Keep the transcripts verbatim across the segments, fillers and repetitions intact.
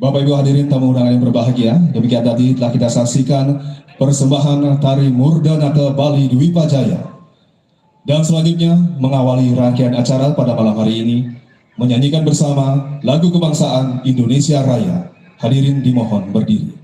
Bapak Ibu hadirin tamu undangan yang berbahagia, demikian tadi telah kita saksikan persembahan tari Murdanata Bali Dwipa Jaya. Dan selanjutnya, mengawali rangkaian acara pada malam hari ini, menyanyikan bersama lagu kebangsaan Indonesia Raya. Hadirin dimohon berdiri.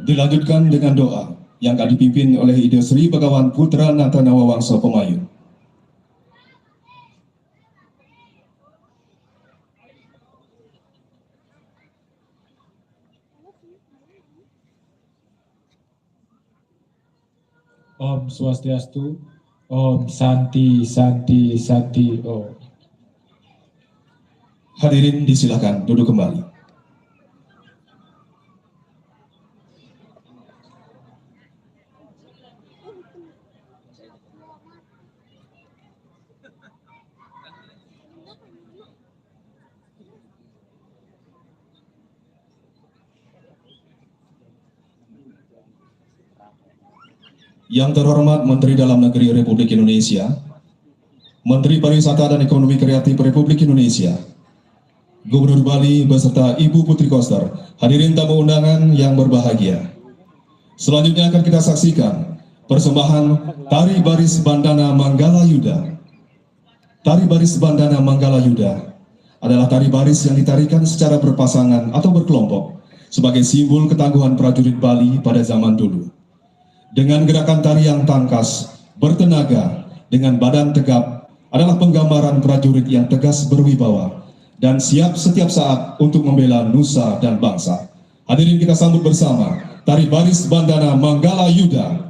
Dilanjutkan dengan doa yang akan dipimpin oleh Ida Sri Bagawan Putra Natanawa Wangsa Pemayu. Om Swastiastu, Om Santi, Santi, Santi, Om. Hadirin disilakan duduk kembali. Yang terhormat Menteri Dalam Negeri Republik Indonesia, Menteri Pariwisata dan Ekonomi Kreatif Republik Indonesia, Gubernur Bali beserta Ibu Putri Koster, hadirin tamu undangan yang berbahagia. Selanjutnya akan kita saksikan persembahan Tari Baris Bandana Manggala Yuda. Tari baris bandana Manggala Yuda adalah tari baris yang ditarikan secara berpasangan atau berkelompok sebagai simbol ketangguhan prajurit Bali pada zaman dulu. Dengan gerakan tari yang tangkas, bertenaga, dengan badan tegap, adalah penggambaran prajurit yang tegas berwibawa dan siap setiap saat untuk membela nusa dan bangsa. Hadirin, kita sambut bersama tari baris bandana Manggala Yuda.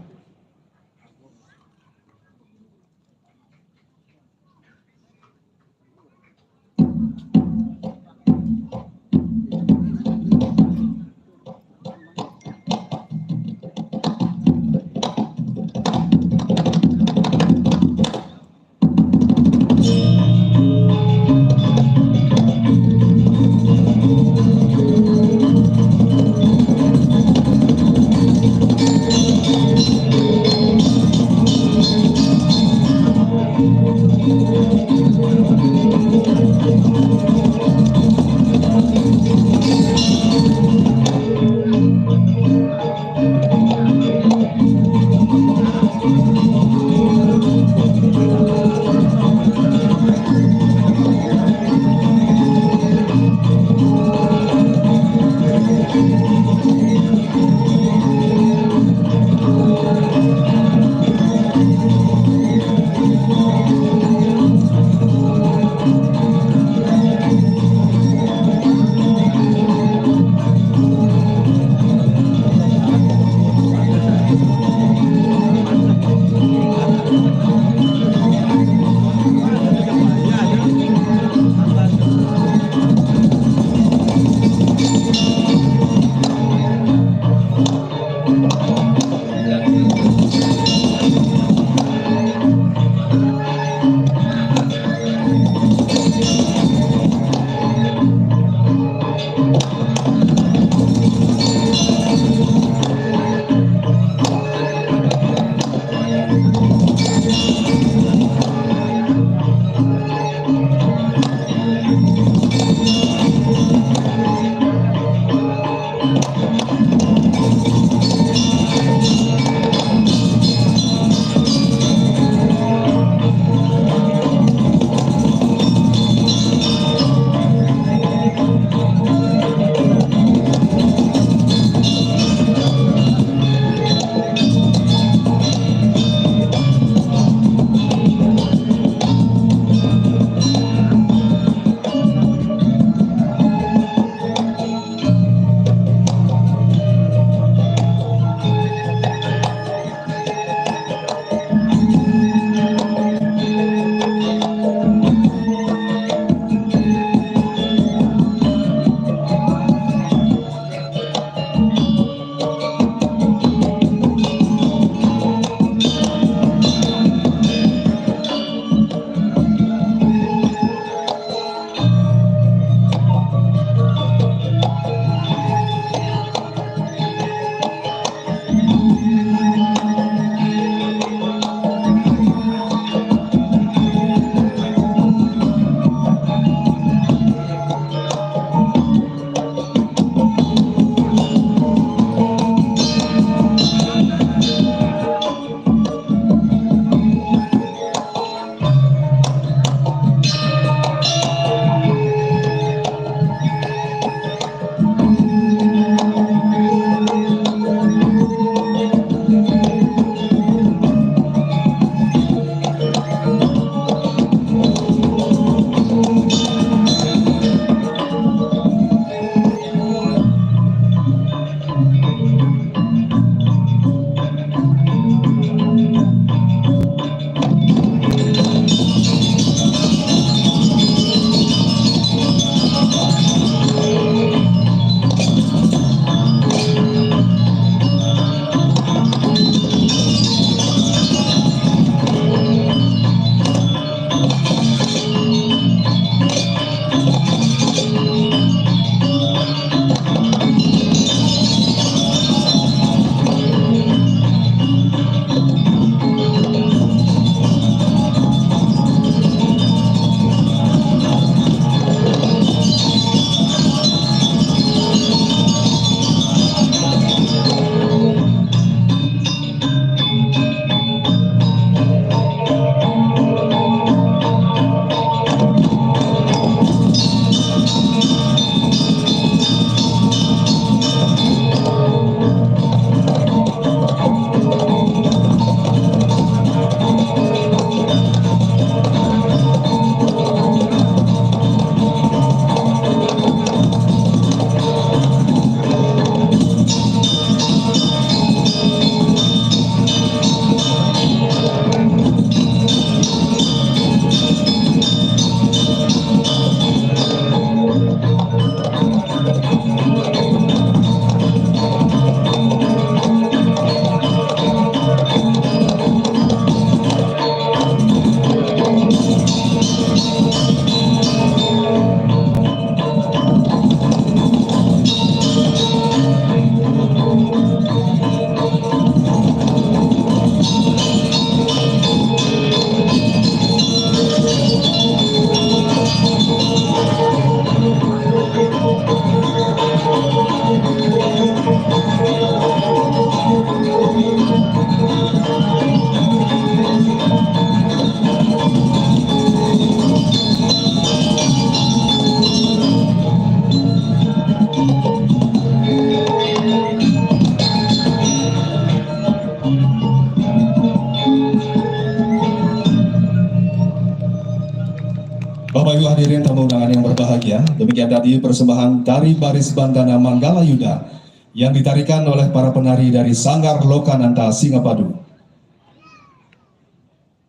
Bapak Ibu hadirin tamu undangan yang berbahagia, demikian tadi persembahan tari baris bandana Manggala Yuda yang ditarikan oleh para penari dari Sanggar Lokananta Singapadu.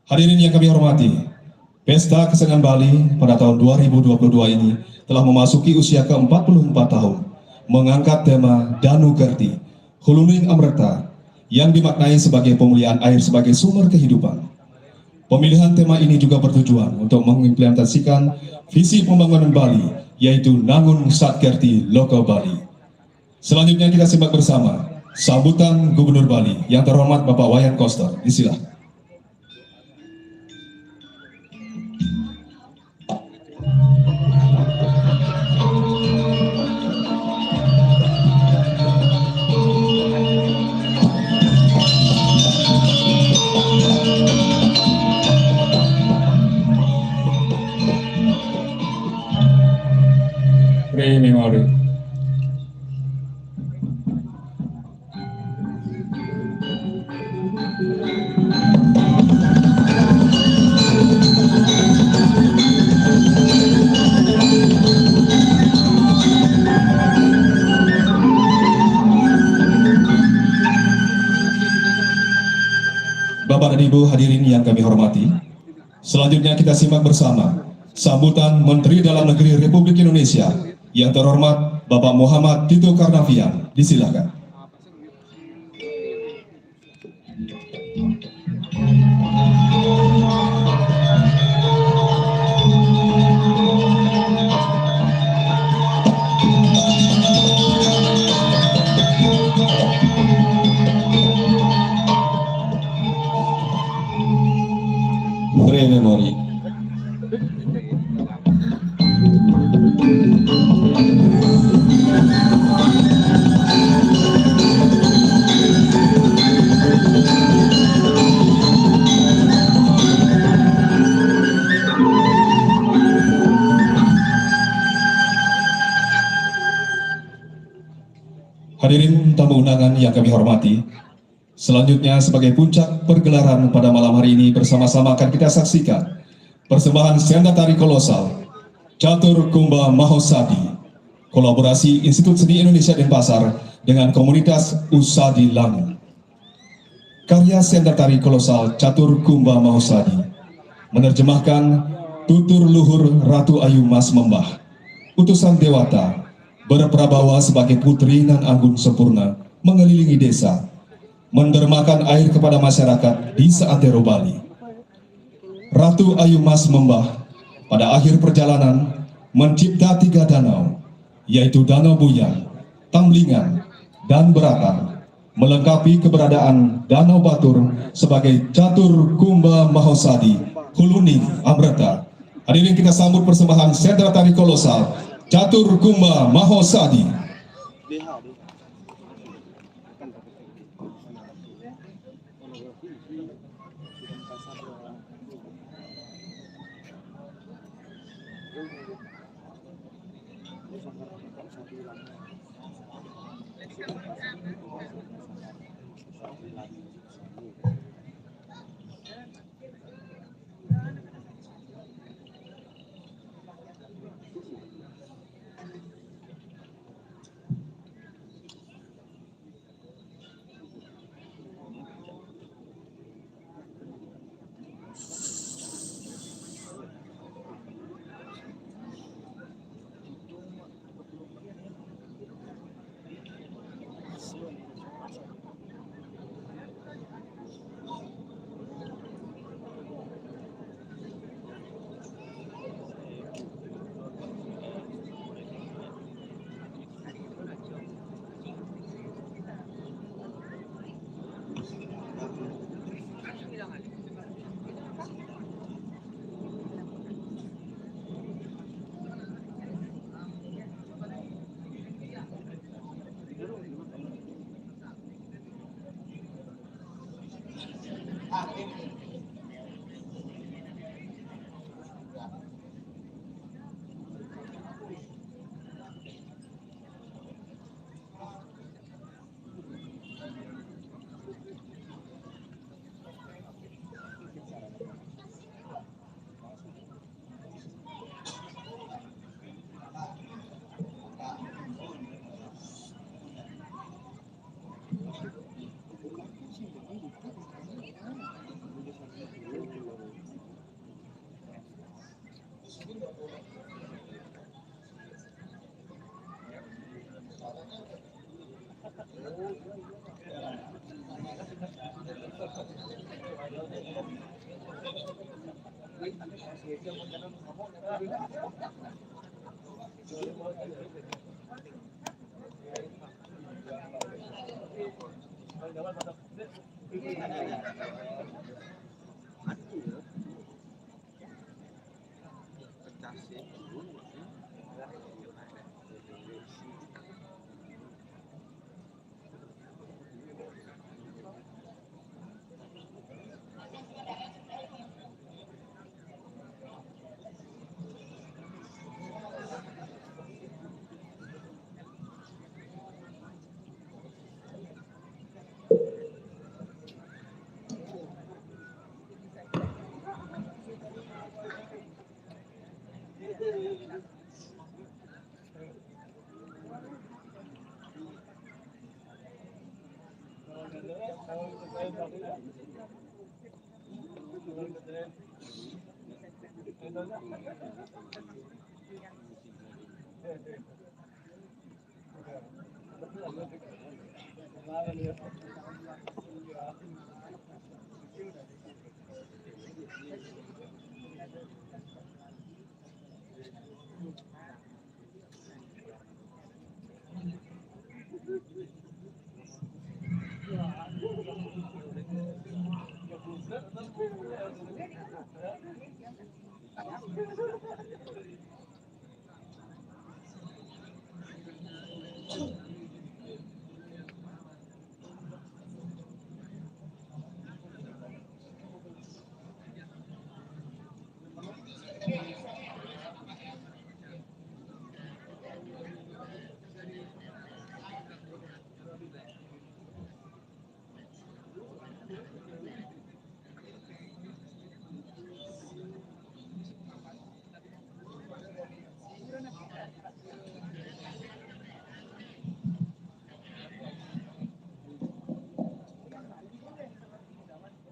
Hadirin yang kami hormati, Pesta Kesenian Bali pada tahun dua ribu dua puluh dua ini telah memasuki usia ke empat puluh empat tahun, mengangkat tema Danu Gerti, Huluning Amreta, yang dimaknai sebagai pemulihan air sebagai sumber kehidupan. Pemilihan tema ini juga bertujuan untuk mengimplementasikan visi pembangunan Bali, yaitu Nangun Satkerthi Loka Bali. Selanjutnya kita simak bersama sambutan Gubernur Bali yang terhormat Bapak Wayan Koster. Disilakan. Pre memory. Bapak dan Ibu hadirin yang kami hormati, selanjutnya kita simak bersama sambutan Menteri Dalam Negeri Republik Indonesia yang terhormat Bapak Muhammad Tito Karnavian. Disilakan. Pre memory. Hadirin tamu undangan yang kami hormati, selanjutnya sebagai puncak pergelaran pada malam hari ini bersama-sama akan kita saksikan persembahan senda tari kolosal Catur Kumba Mahosadi, kolaborasi Institut Seni Indonesia Denpasar dengan komunitas Usadi Langu. Karya senda tari kolosal Catur Kumba Mahosadi menerjemahkan tutur luhur Ratu Ayu Mas Membah, utusan dewata, berprabawa sebagai putri Nan Anggun Sempurna, mengelilingi desa, mendermakan air kepada masyarakat di seantero Bali. Ratu Ayu Mas Membah pada akhir perjalanan mencipta tiga danau, yaitu Danau Buyang, Tamblingan, dan Beratang, melengkapi keberadaan Danau Batur sebagai Catur Kumba Mahosadi, Huluning Amreta. Hadirin, kita sambut persembahan senda tari kolosal Catur Kumba Mahosadi.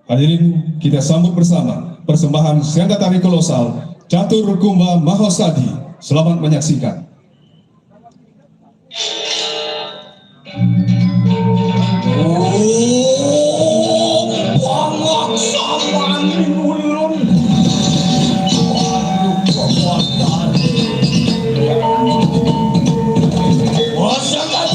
Hadirin, kita sambut bersama persembahan senda tari kolosal Catur Kumba Mahosadi. Selamat menyaksikan. Oh, pangaksaman ulun. Aduh, kekuatan. Wah, sangat.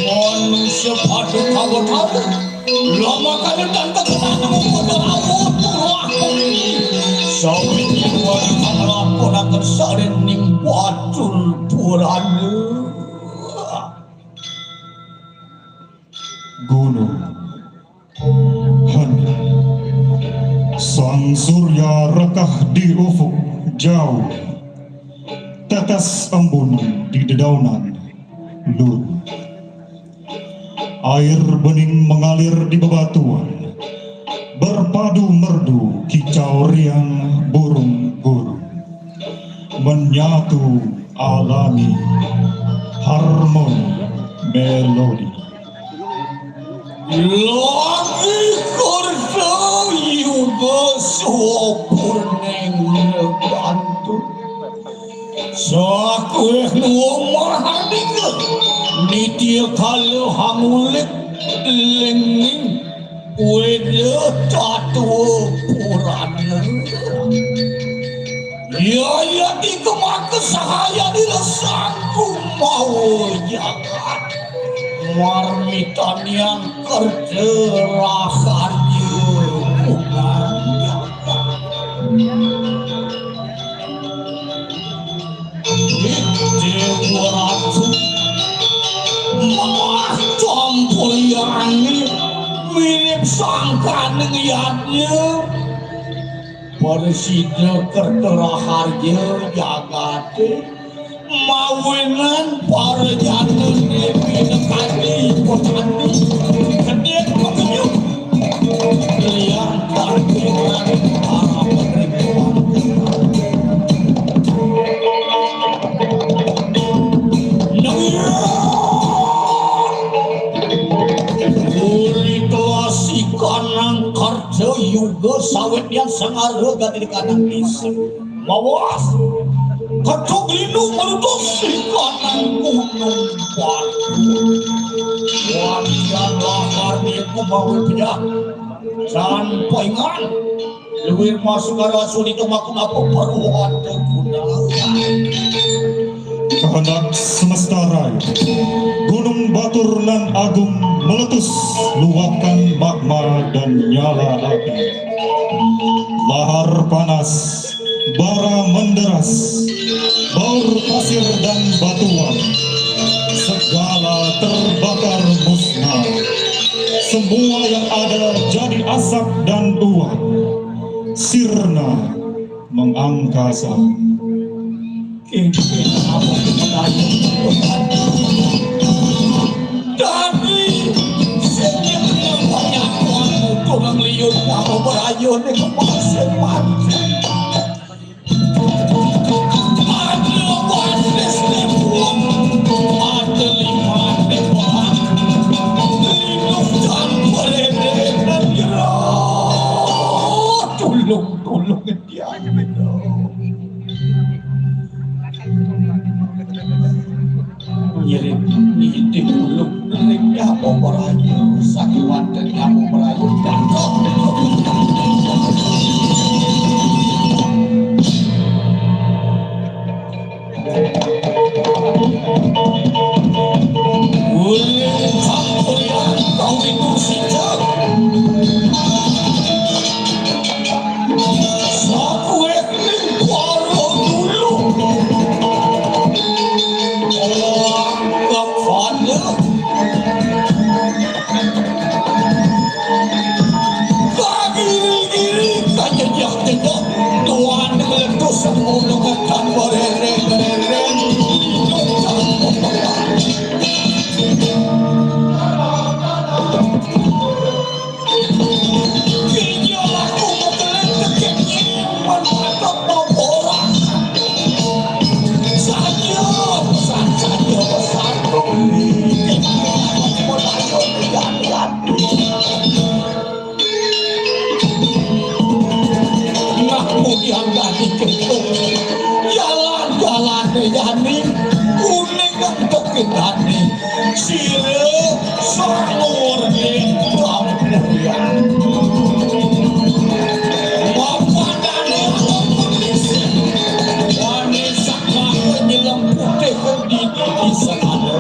Manusia pada kawa-kawa. Lama kali tante kenal nemu pada awal turah ini. Sawit yang wali kamala ponakan salining batur purana. Gunung. Hana. Sang surya rekah di ufuk jauh. Tetes embun di dedaunan luruh. Air bening mengalir di bebatuan. Berpadu merdu kicau riang burung-burung. Menyatu alami harmoni melodi. Lagi kerja yuga sopur neng bantu. Sakueh nuwung marhardika. Nitya kala hangulit lenging. Weda tatwa purana. Yayati kemaka sahaya diresangku mawa jagat. Marmitanian kerja raharja kunang jagat. Dewa Ratu mawah tampuyane mirip sangkaning yadnya. Prasida kerta raharja jagate mawinan para jana pinakadi petani kedit pekenyuh. Lian tangkiran para penerima. Uli telah sikanang kerja yuga sawit yang sengara gati di kanang desa. Mawas. Kacuk linu menutup sikanang gunung batu. Wah, Yan lakar niku mawi pejah. Jan paingan. Luwih masukara suni tumaku napa paruwata guna. Kehendak semesta raya, gunung batur nan agung meletus, luapkan magma dan nyala api. Lahar panas, bara menderas, baur pasir dan batuan, segala terbakar musnah. Semua yang ada jadi asap dan uap, sirna mengangkasa. Dadi sing nyembah nyatuan, turang liur napa berayun ing pasir mati. Ada wates dibuang, ada liman dibuang. Hidup tanpa rene dan jerah. Tulung, tulung, dia. Ngiring nitih tulung ring Yama Merayu, sakiwanten Yama Merayu. Wih, Sang Kuryan, kau itu sijak. Sakuwit ning para dulu. Orang kepala. Kagiri-giri, kajejak-jejak. Tuan meletus, semua tanpa rere-rere. Jalan-jalan yani kuning entuk kendani. Sira saluwur ning kampuyan. Papadane ana kondisi. Wani sakake nyelem putih di, di sekala.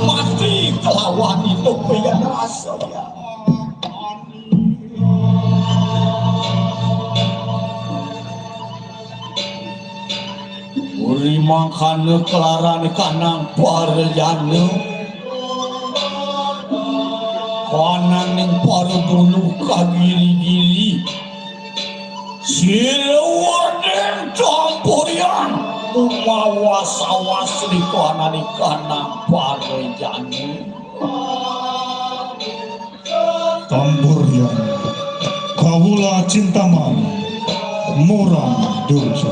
Mati kelawan itu pian rasa. Uri mangkana kelaran kanang parjana. Kananing para dulu kagiri-giri. Sira wadeng tampurian. Umawas-awas ri kananing kanang parjana. Tambur yang kawula cintaman murang durja.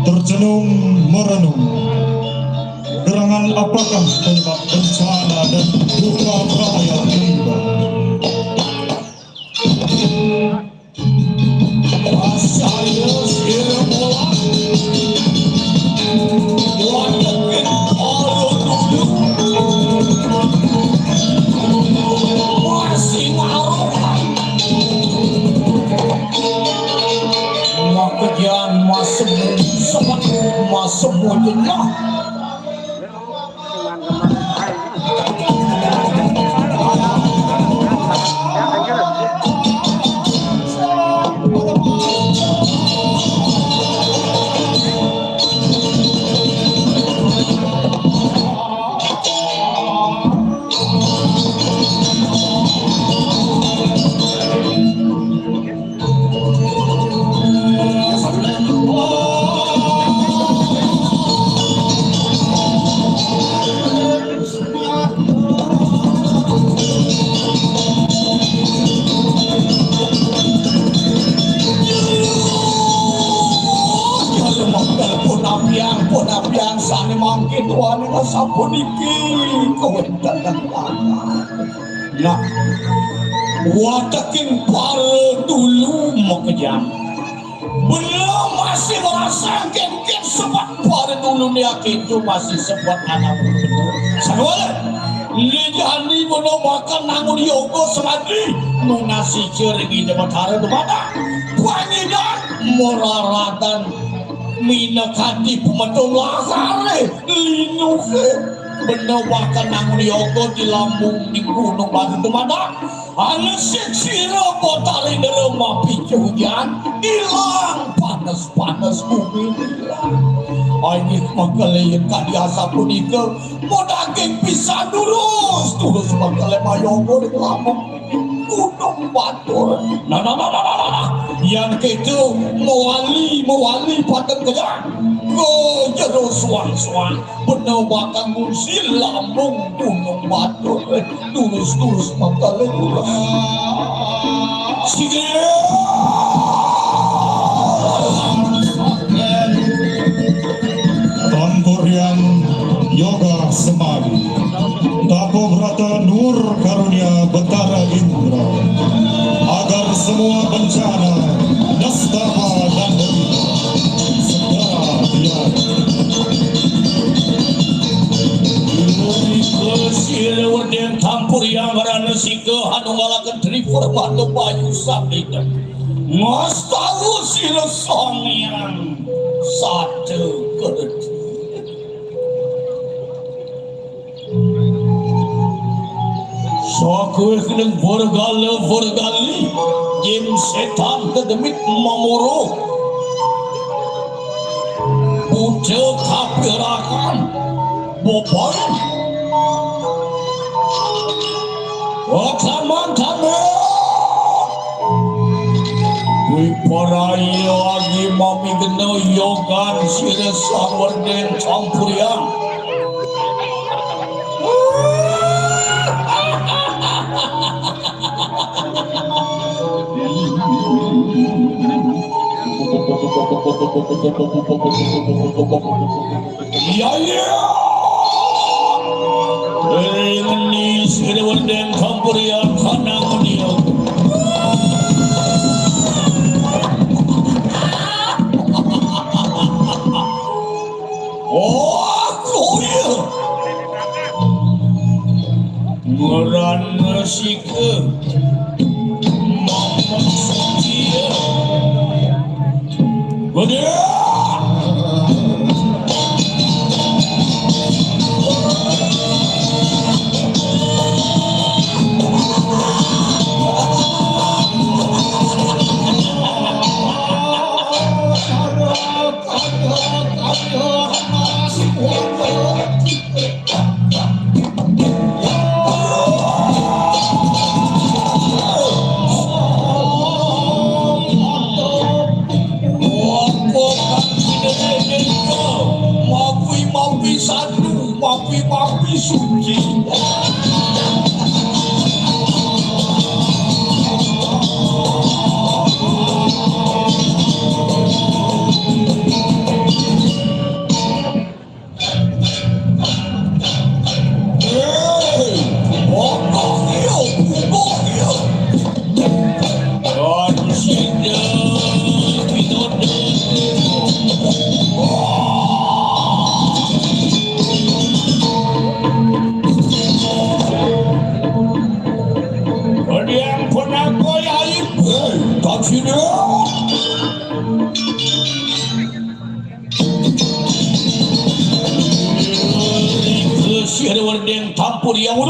Tercenung merenung, gerangan apakah penyebab bencana dan duka bahaya tiba? Saya sira bola. Watekin para dulu. Masih ngaruhan. Makejan masemu sepat masemu jenah. Napi angsane mangkin wani sapuniki kawéntenan. Nah, wateking para dulu makejang. Bener masih ngrasa kénkén sebat para dulu ni akéto masih sebat anak bener. Sakéwala, lijani bener bakal nangun yoga semadi, nunas ica ring Ida Batara dumadak. Pangidan mararadan minakadi pamedun laharé linuhé. Bener bakal nangun yoga di lambung di Gunung Batu dumadak. Anesing sira Batara Indra mapica ujan, ilang panes-panes gumi ilang. Inggih mangkala yén kadi asapunika, madaging pisan durus, durus mangkala mayoga di lambung Gunung Batur. Nah, nah, nah, nah, nah, nah, nah. Yan kéto mawali, mawali paten kejang. Ka jero suang-suang. Bener bakal ngungsi lambung Gunung Batur. Durus-durus mangkala durus. Sida. Tampurian Yoga Semadi. Tapa Brata Nur Karunia Betara Indra. Agar semua bencana, nestapa dan derita segera tiada. Sira werdén tampurian ngrana sika anu ngalaken tripermata bayu sabda. Ngastawa sira Sang Hyang Sata Kerthi. Sakuwi kening bergala bergali, jim setan dedemit mamoro. Buta kapirakan, boboy. Otaman tamu. Wiparaya agi mami gena yogan sira sawerdén tampurian. Iya, iya. Ring ni sira werdén tampurian kanang dia. Oh, aku ya. Ngrana sika. Mamak setia. Gede. Mapi-mapi sadu, mapi-mapi suci. Sira werdén tampurian.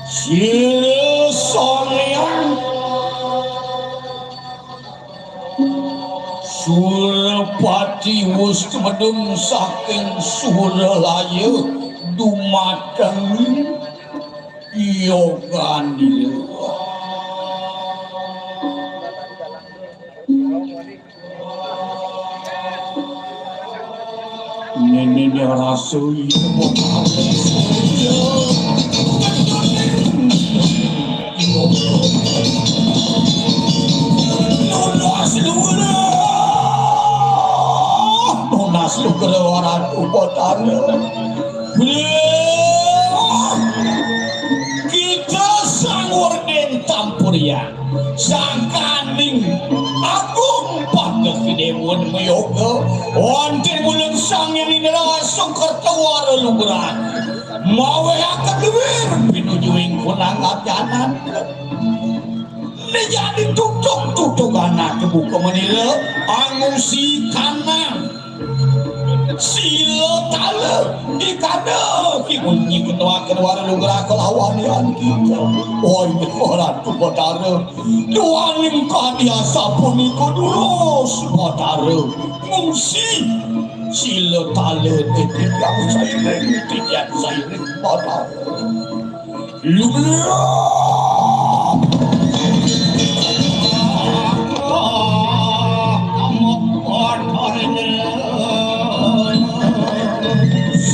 Sira Sang Hyang Surapati wus tumedun saking Suralaya dumateng Yoganira. Néné rasa iya. Nunas luhur. Kita Sang Werding Tampuriang, sangkaning agung pada kidewan mayoga, wonten bulan Sang Hyang Indra Sukerta Wara Lugra, mawehaken duwir pinuju ing kunang ajanan. Nejadi tutung-tutung anak buka menira angusi kanang. Sila tala dikada ki munyi ketua ketua lugra kelawan yan kita. Oi, Ratu Batara, duaning kadi asapunika durus Batara. Ngungsi sila tala titiang sairing, titiang sairing Batara. Lumrah.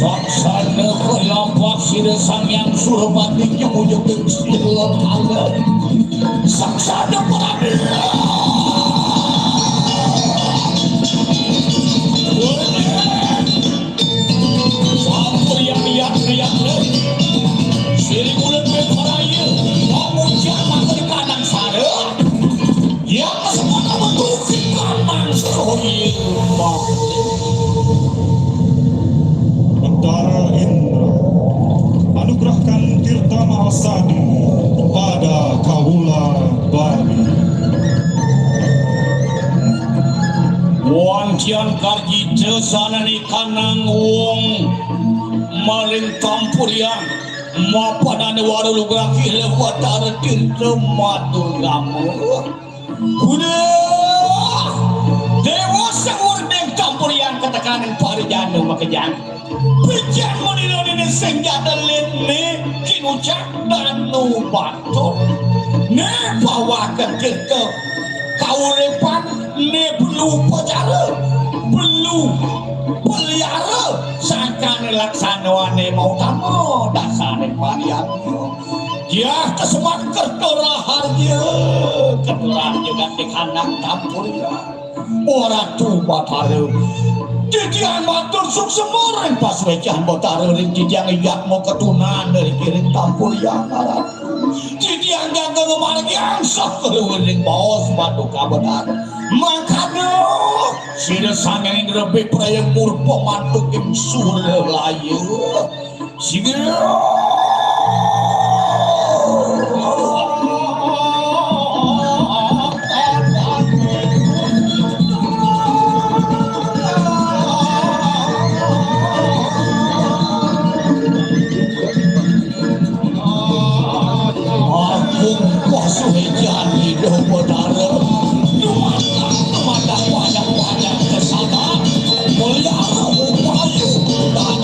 Saksana kelapak sira Sang Hyang Surapati jemujeng ing sila tala. Saksana pradila. Sampun yang liat-liat. Siri bulan beparaya. Pamujan maka di kanang sara. Yang semua bentuk kanang sohir. Betara Indra, anugerahkan tirta mahasadi pada kaula Bali. Wonten karjita sanane kanang wong maring Tampuriang, mapanane wara lugraki lewatara tirta madurama. Udah. Dewa Sewur Deng Tampuriang ketekaning parijana makejang. Pejang munira dene sing jadelin ne kinucak danu batur. Ne pawaken tirta kauripan ne perlu upacara, perlu pelihara, sangkane laksanawane mautama dasane parian. Yah, kesemat kerto raharja, kerto raharja ganti kandang tampurja. Oh, Ratu Batara, titiang matur suksema ring pasuecan Batara ring titiang ijak mau ketunan dari kiring tampurja, Ratu. Titiang jaga ngemargiang sah keluar ring baos batu kabenar. Makanya, sira Sang Indra Bipraya murpa mantuk ing sura laya. Sigra. Agung pasuecan Ida Batara. Dumateng, dumateng, padang, padang, kesana. Mulia upaya dan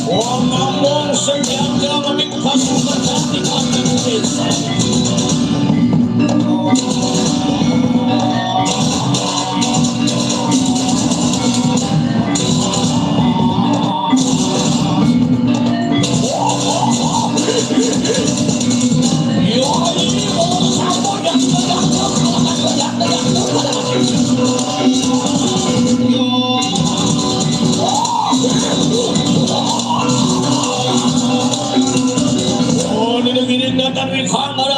Wong ngomong senjata mending pasukan cantik di desa. Oh, ini gini datang di kamar.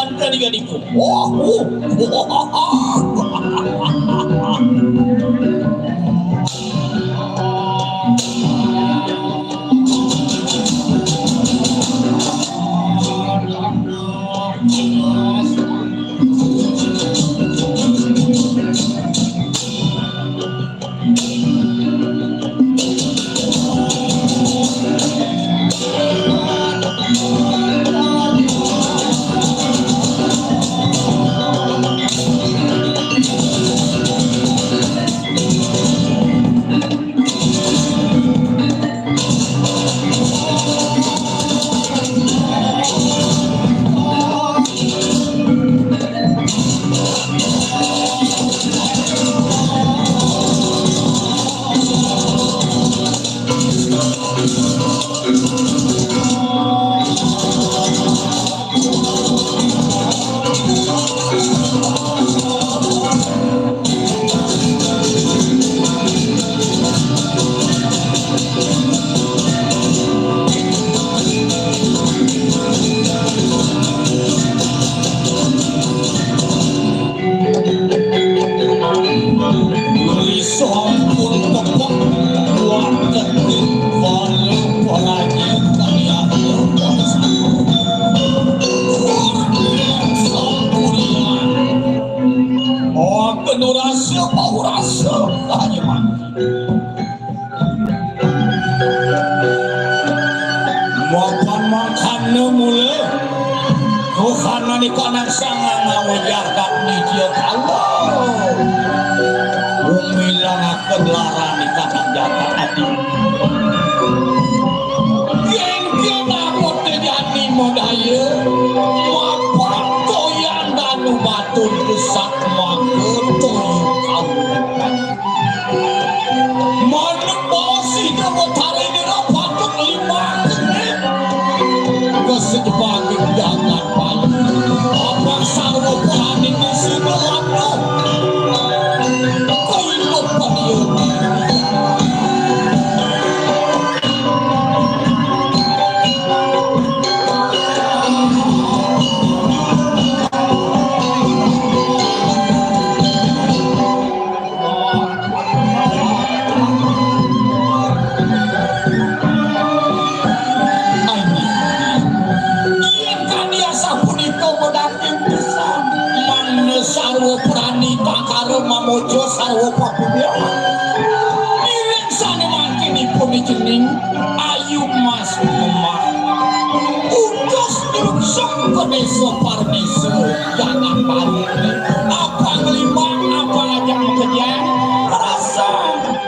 Sampun tepuk wonten ing para prajurit kaliyan sampun. Oh, kenurasa, paurasa, kaliyan. Mapan mangkana mula. Rohana nikanan sangang ngawajar dak nija kala. Umilangaken larani kadang jagat adi. Yen kena pete jani modaya, mapan toyan danu batur desak mangke toya kawitan. Manuk bau sida betari dina patut lima kene. Kesejebaging jangan payu. Apa sarwa berani di sini laku. Kailup padiun. Yen kadi asapunika medaging pisan, mangda sarwa prani takara mamoco sarwa pakubian. Iring sane mangkinipun ijening Ayu Mas Memah. Utus druksuk ka desa pardesa, jangan balik. Apa nglimbang, apa ajang kejang, rasa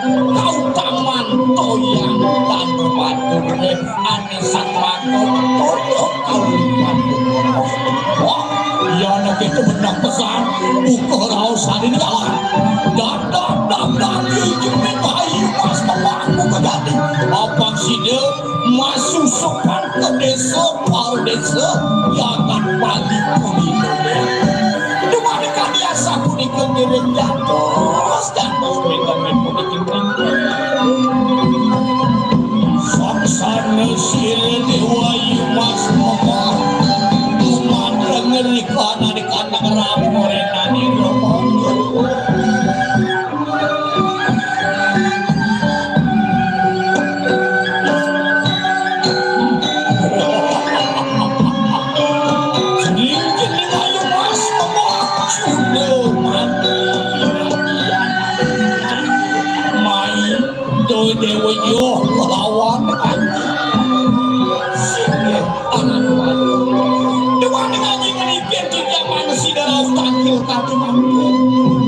kautaman toyang dan matur. Ane satmaka toya kaliwat. Wah, iya nek itu bener pesan. Buka raos sari negara. Dadak dadak iki bayi pas memaku kejati. Apa sida masusupan ke desa, pal desa, jangan balik pun itu. Dumaning kadi asapunika ngiring jatuh. Sangsana sira Dewa Yumas Mama. Tumandang ngrika anak-anak ramu renani Rama. Ning jeneng Ayu Mas Mama. Sudah mati. Mai. Duh Dewa yo kelawan anjing. Singgih anak wadon. Dewa dengan anjing niki jaman sida rauh tangkil kaki mangke.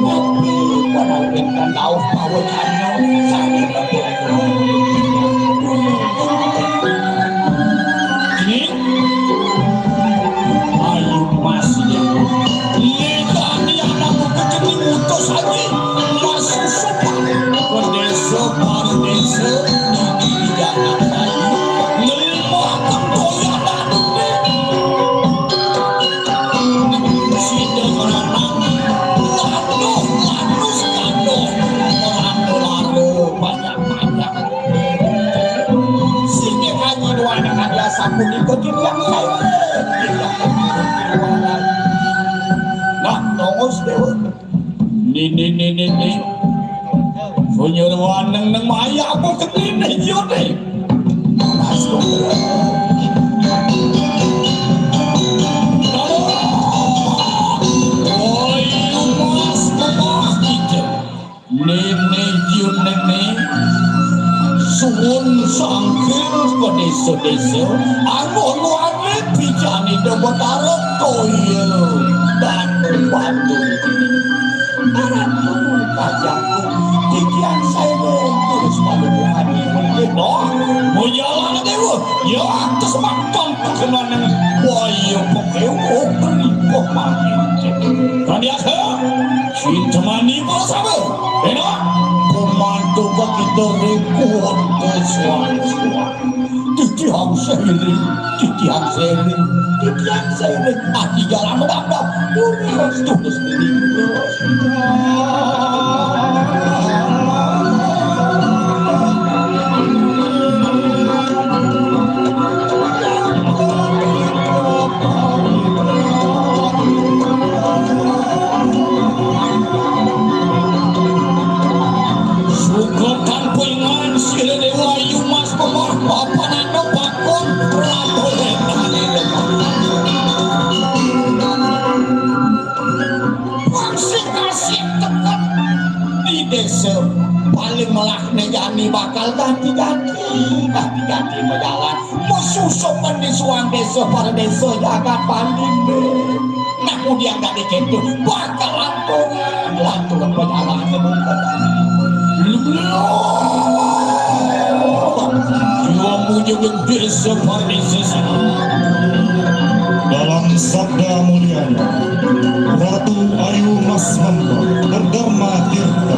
Tapi pada wenten rauh pawecana sami. Punika titiang saé. Nah, tongos déwa. Nini, nini, nini. Punya ruaneng neng maya apa kenine iya, né? Mas, kok. Oi, mas, kok. Nini, yun, nini. Suwun sangkil ke desa-desa. Anggo nuane bijane Dewatara toya. Dan bantu. Aratu kajaku, titiang saireng terus palupuhan iwin. Mujalan dewa, ya atus makan kekenanan waya pekeu, oh, beri pemangin. Kadiaka, cinta mani para sabar. Enak, pemantu kita rekuan kesuan-suan. Titiang seiring, titiang seiring, titiang seiring. Ati jalan mendadak, terus, terus, terus. Suka tanpa ingan, sira dewa ayu mas pemah, papan anda bakon, ratu rendah di depan. Pangsik-asik tekan di desa, paling melah ne jani bakal ganti-ganti, ganti-ganti majalan. Masusup di suang desa, para desa jagat Bali, né. Nah, kemudian dari kéto, bakal lanturan, lanturan pejalan. Jiwa mujud desa, para desa. Dalam sabda mulianya, Ratu Ayu Mas Mamba, Dharma Tirta,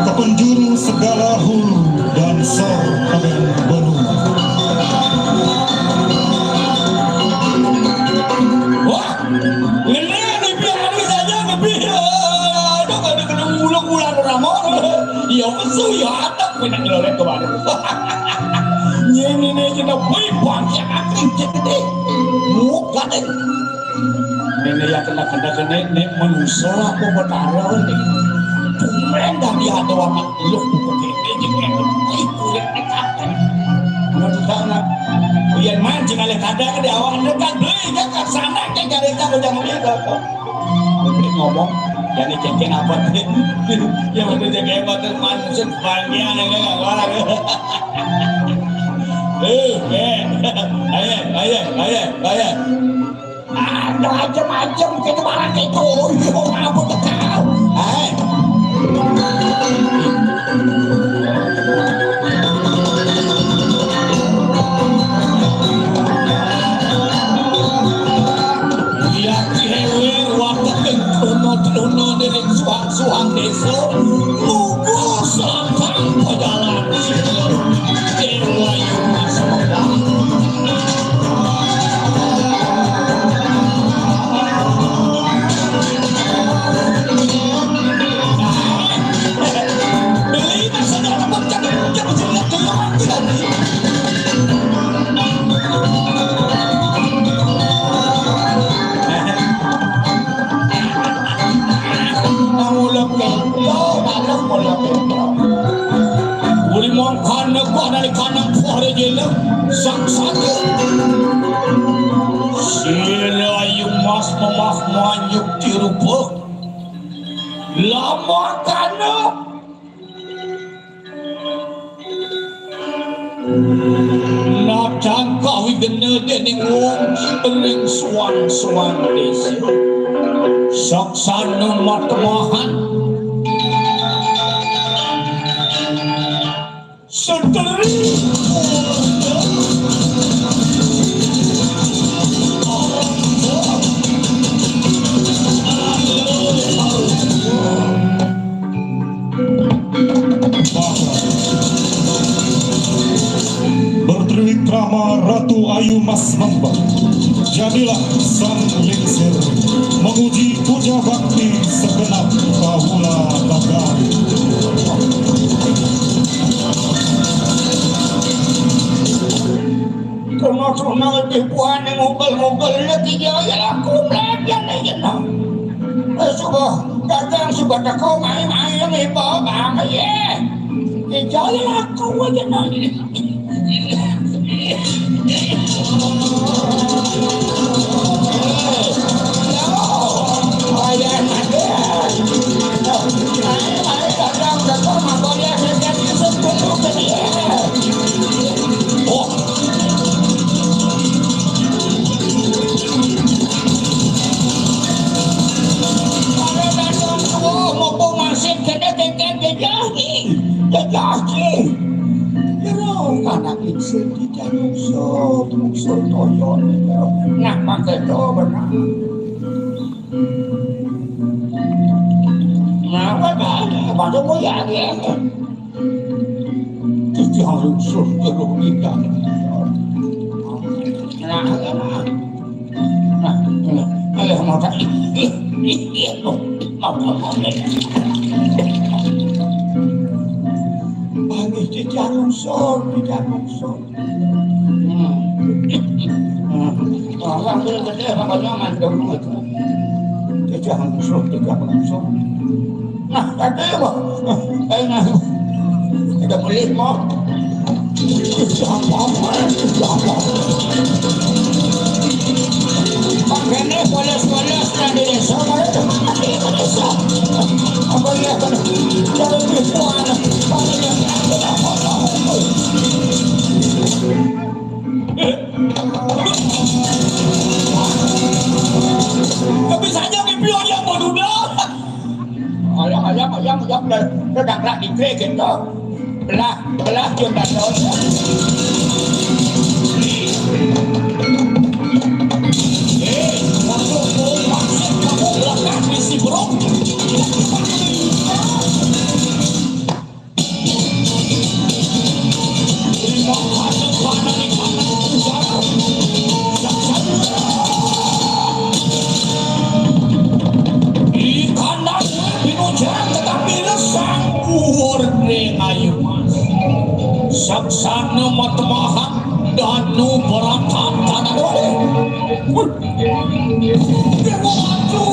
kepenjuru segala hulu dan sor kaben benua. Wah, ngene ni biar manusia aja, tapi, eh, ada kada kena ulang-ulang ramon. Ya, besu, ya, atak, pinang ngelolet ke mana. Ngene ni, kena beri bangsa aku, jadi, muka deh. Néné ya kena-kena kéné, né manusa apa betara né. Tumben dah dia ada anak lu kéné jeung kéné. Ih, kulit né kateng. Menurut sana, yén mancing alih kadang di awak dekat beli ya kan sana kan cari tahu jangan dia apa. Ngomong, jadi cengkeh apa tadi? Ya betul cengkeh apa tuh manusia bagian yang enggak orang. Eh, eh, ayo, ayo, ayo, ayo. Ada macam-macam kita barang itu. Iya, apa tekal? Eh. Iya, cewek waktu kentruno-truno dari suang-suang desa. Lugu selatan pejalan. Dewa yang masuk. Mula kento, mula kento. Uli mangkana kok nalika nang pore jena sang satu. Sira ayu mas memah manyuk tirupa. Lama kana. Nacang kawigena dening wong ring suang-suang desa. Saksana matemahan. Seteri. Bertriwikrama Ratu Ayu Mas Mamba. Jadilah sang lingsir menguji puja bakti segenap kawula bagari. Tuna-tuna dibuane ngugel-ngugel, ya, ya, laku mlajan, ya, jeneng. Eh, suba dagang, suba teko, mai-mai, ya, iba, bang, ya. Ya, ya, laku, ya, jeneng. Nah, pakai coba, nah. Nah, apa, apa, apa, apa, ya, ya. Titiang lungsur jero ninggal. Nah, nah, nah. Nah, nah, ayo, mau tak? Ih, ih, ih, oh, mau, mau, mau. Panggih titiang lungsur, titiang lungsur. Hmm. Hmm. Orang tuh gede, makanya mandong itu. Tidak langsung, tidak langsung. Nah, tadi mah, eh, nah, tidak boleh mah. Tidak apa-apa, tidak apa-apa. Makanya polos-polos tadi desa, kalau itu mati ke desa. Apa ya, kalau lebih kuat, paling yang tidak apa-apa. Tapi saja mimpi orang bodoh dah. Ayam, ayam, ayam, ayam, dah, dah dangrak di kre kita. Belah, belah dia dah tahu. Eh, masuk, oh, masuk, kamu belakang misi, bro. Ikan dan pinujang tetapi resang uwur ning ayu mas. Saksana matemahan danu beratan tanah. Dewa Ratu.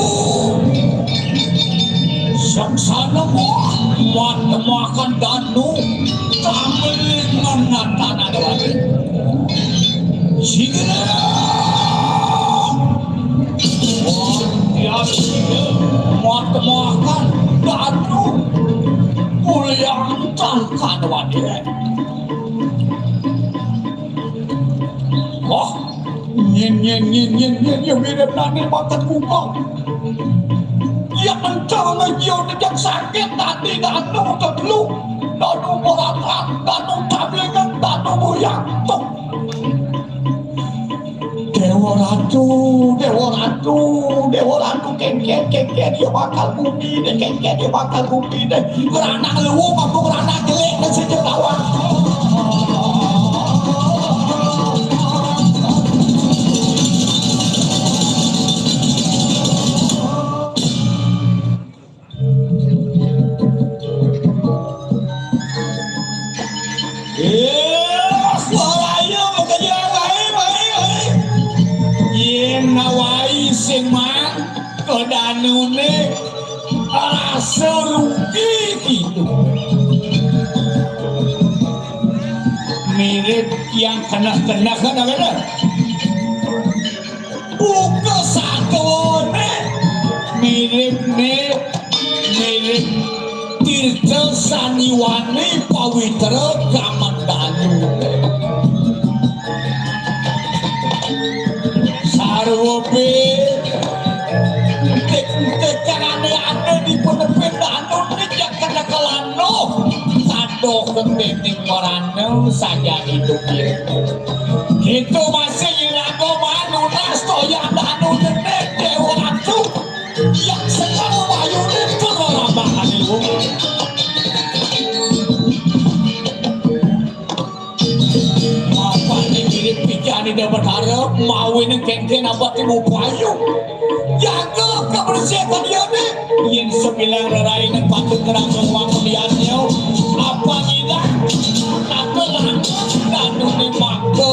Saksana muat makan danu kamelingan tanah dewata. Sigera. Wah, ya, sigera. Muat makan danu kuliang tangkan wadah. Wah, nyen, nyen, nyen, nyen, nyen, ya mirip nane bakat kuno. Ya, encang aja ngejak sakit tadi, danu telu, danu borakan, danu tablingan, danu buyang. Tuh. Dewa Ratu, Dewa Ratu, Dewa Ratu, kengken, kengken, dia bakal bumi deh, kengken, dia bakal bumi deh. Beranak luwung, apa beranak jelek, dan sejak lawan. Eh, suaranya bekerja baik, baik, baik. Yen nawai sing mang kedanune rasa rugi gitu. Mirip yang kena-kena kan, bener? Buka satuane mirip ne, mirip tirta saniwane pawitra kamandanu. Sarwa be entik-entik kan ane-ane dipunepin danu ning yak kena kelano. Sandoken dening marana saja hidup dia. Itu masih iraga manunas toya danu dening Dewa Ratu. Yak sekar wayune perorabakane wong. Mapane mirip pijane Dewatara, mawine kengken abate mupayu. Jaga kebersihan liyane. Yen sebilang reraine patut kerasa wong liyane, apa ngilang? Apa langkah? Danune mangke.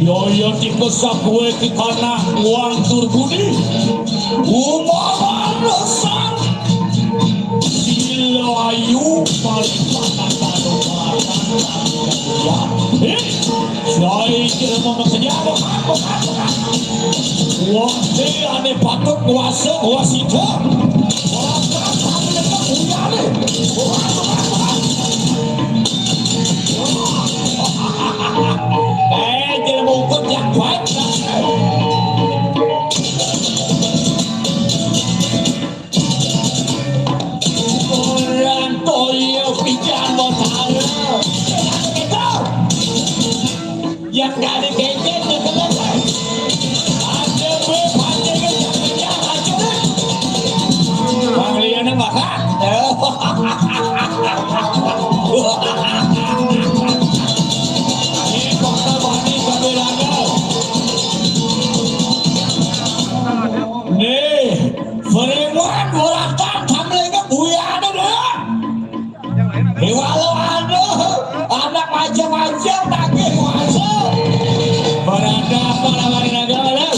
Yaya tikus sakuwe kekana wang tur budi. Umawan sang sila ayu paling panas anu panas ya. Eh, saya kira mau kerja apa? Wah, ane patut kuasa wasita. Eh, jelema ukut yang baik. Orang toyo pikiran mau tahu. Yang dari kengkeng ke kelas. Ada be panjang yang jangan aja. Bang Liana makan. Nih, Freeman, Morata, Tamlenga, Buyana, deh. Iwalo, aduh, anak macam-macam, nagih kuasa. Berada apa lawan raga, mana?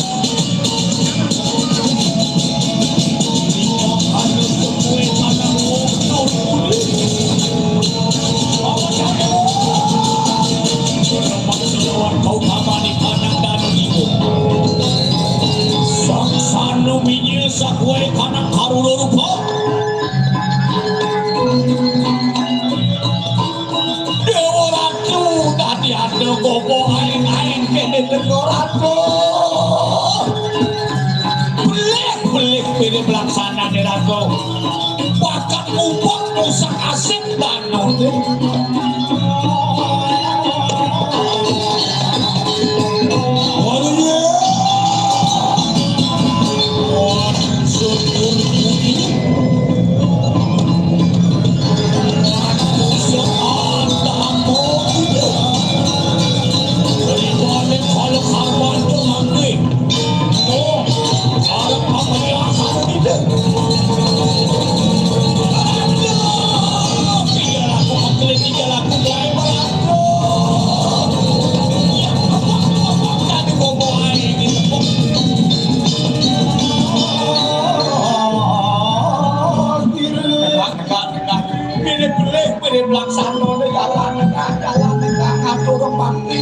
Sang sanu minyi sakuwe kanang karula rupa. Dewa Ratu, tadi ada gobo aing-aing kene Dewa Ratu. Belih-belih pilih pelaksana nih Ratu. Bakat mubak rusak asik banget. Waduh. Tegak, tegak, tegak. Pilih, pilih, pilih pelaksana, jalan tegak, jalan tegak, ngatur bakti.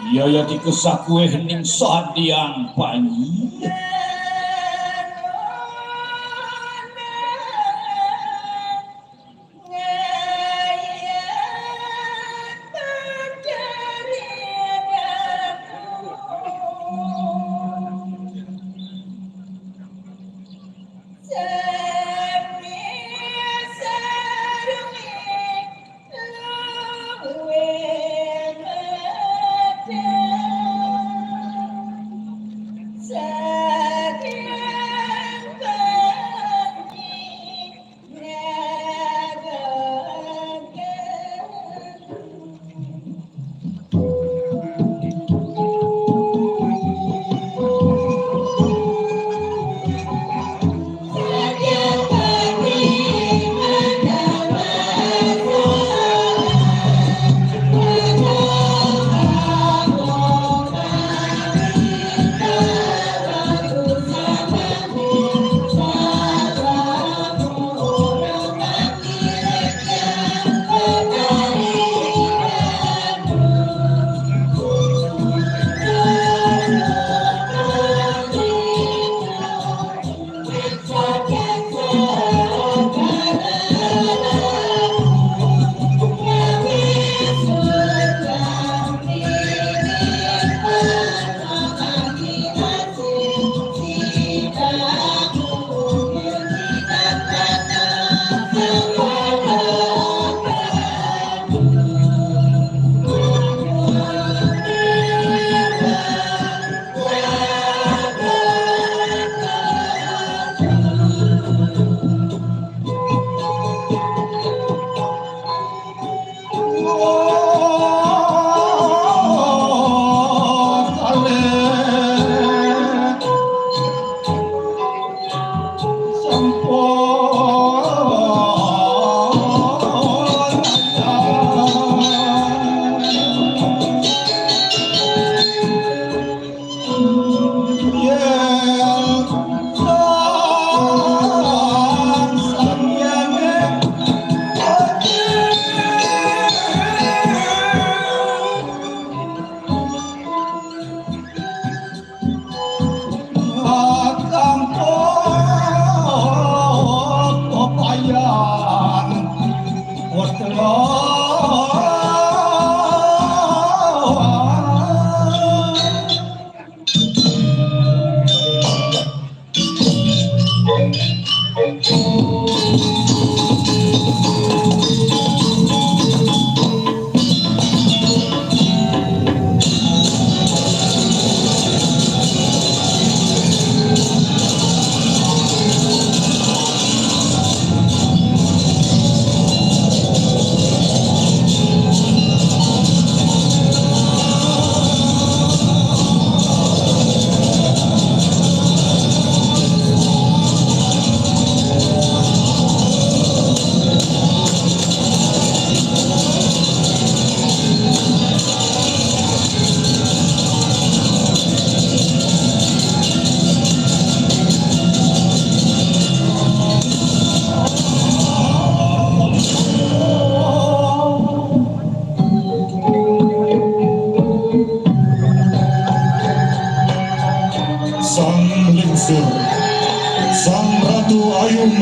Yaya tikus sakuwe ning Sandiang Panji.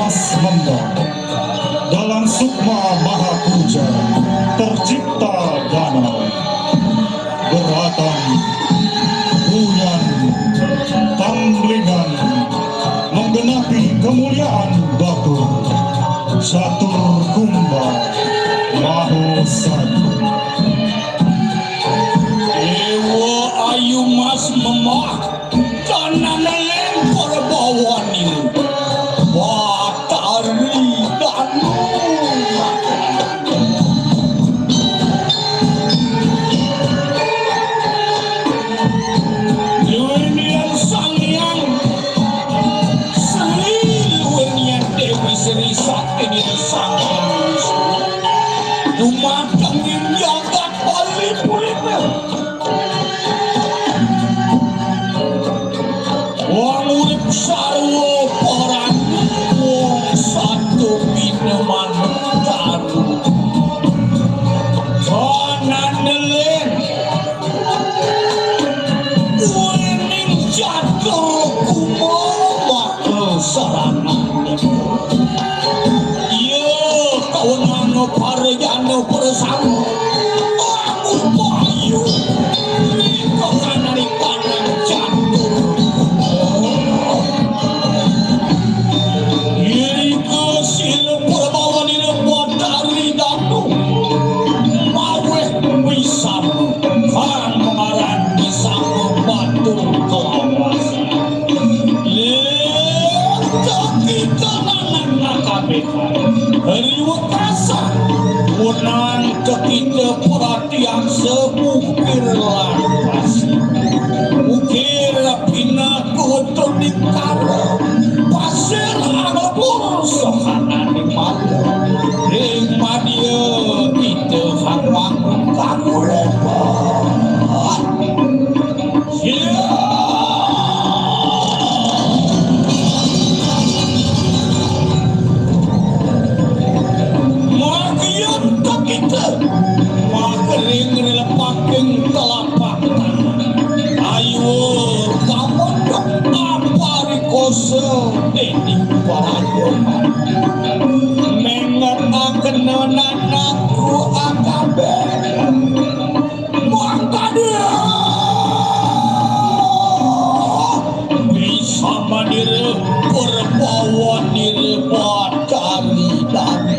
Menda, dalam sukma maha puja tercipta danau. Beratang, bunyan, tamblingan menggenapi kemuliaan batur Catur Kumba Mahosadi. Ewa ayu mas memah. Kanan lempar bawaning Batari Danu. Luwih nian Sang Hyang Sri, luwih nian Dewi Sri Sakti nian Sang Hyang Sri. Dumateng ing jagat Bali Purina. Wong urip sarwa parani, wong sato bina manungkaru. Kanan lén, uening catur kumama sarananing. Iya, kawenana parjana persama. Aku payu. Iko kanarikanang catur. Iko sila perbawanina Batari Danu. Maweh bisa kang maran bisa batur kelawas. Lé, kakita nanang nakabehan. Riwekasan. Wenang kakita perhatian sepukir lantas. Ukir pinaka tuning kara. Pasir anggur sahananing malu. Ring madya kita hangwang kakurepan. Margian kakita, makering relepaking telapak tangan. Ayo, kamondok aparikosa dening parajaman. Menget akena nanakku akabeh. Mangkada bisa manira perbawanira Batari Danu.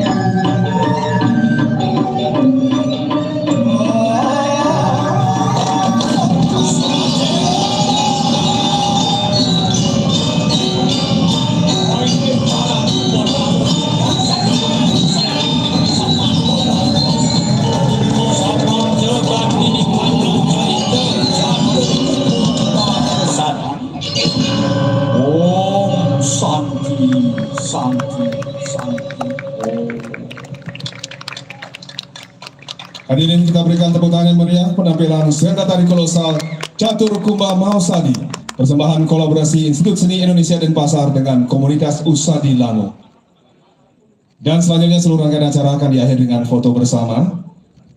Om Santi, Santi, Santi, Om. Hadirin, kita berikan tepuk tangan yang meriah penampilan Sendratari Kolosal Catur Kumba Mahosadi, persembahan kolaborasi Institut Seni Indonesia Denpasar dengan Komunitas Usadi Lango. Dan selanjutnya seluruh rangkaian acara akan diakhiri dengan foto bersama.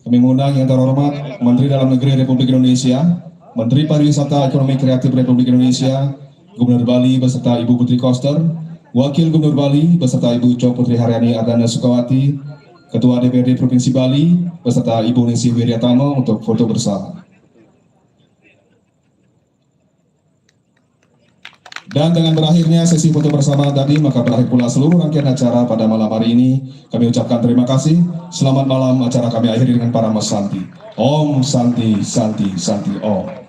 Kami mengundang yang terhormat Menteri Dalam Negeri Republik Indonesia, Menteri Pariwisata Ekonomi Kreatif Republik Indonesia, Gubernur Bali beserta Ibu Putri Koster, Wakil Gubernur Bali beserta Ibu Cok Putri Haryani Ardana Sukawati, Ketua D P R D Provinsi Bali beserta Ibu Ningsih Wiryatama untuk foto bersama. Dan dengan berakhirnya sesi foto bersama tadi, maka berakhir pula seluruh rangkaian acara pada malam hari ini. Kami ucapkan terima kasih. Selamat malam, acara kami akhiri dengan Parama Santi. Om Santi, Santi, Santi, Om.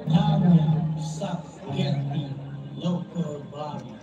Namo Sakyati Lokabali.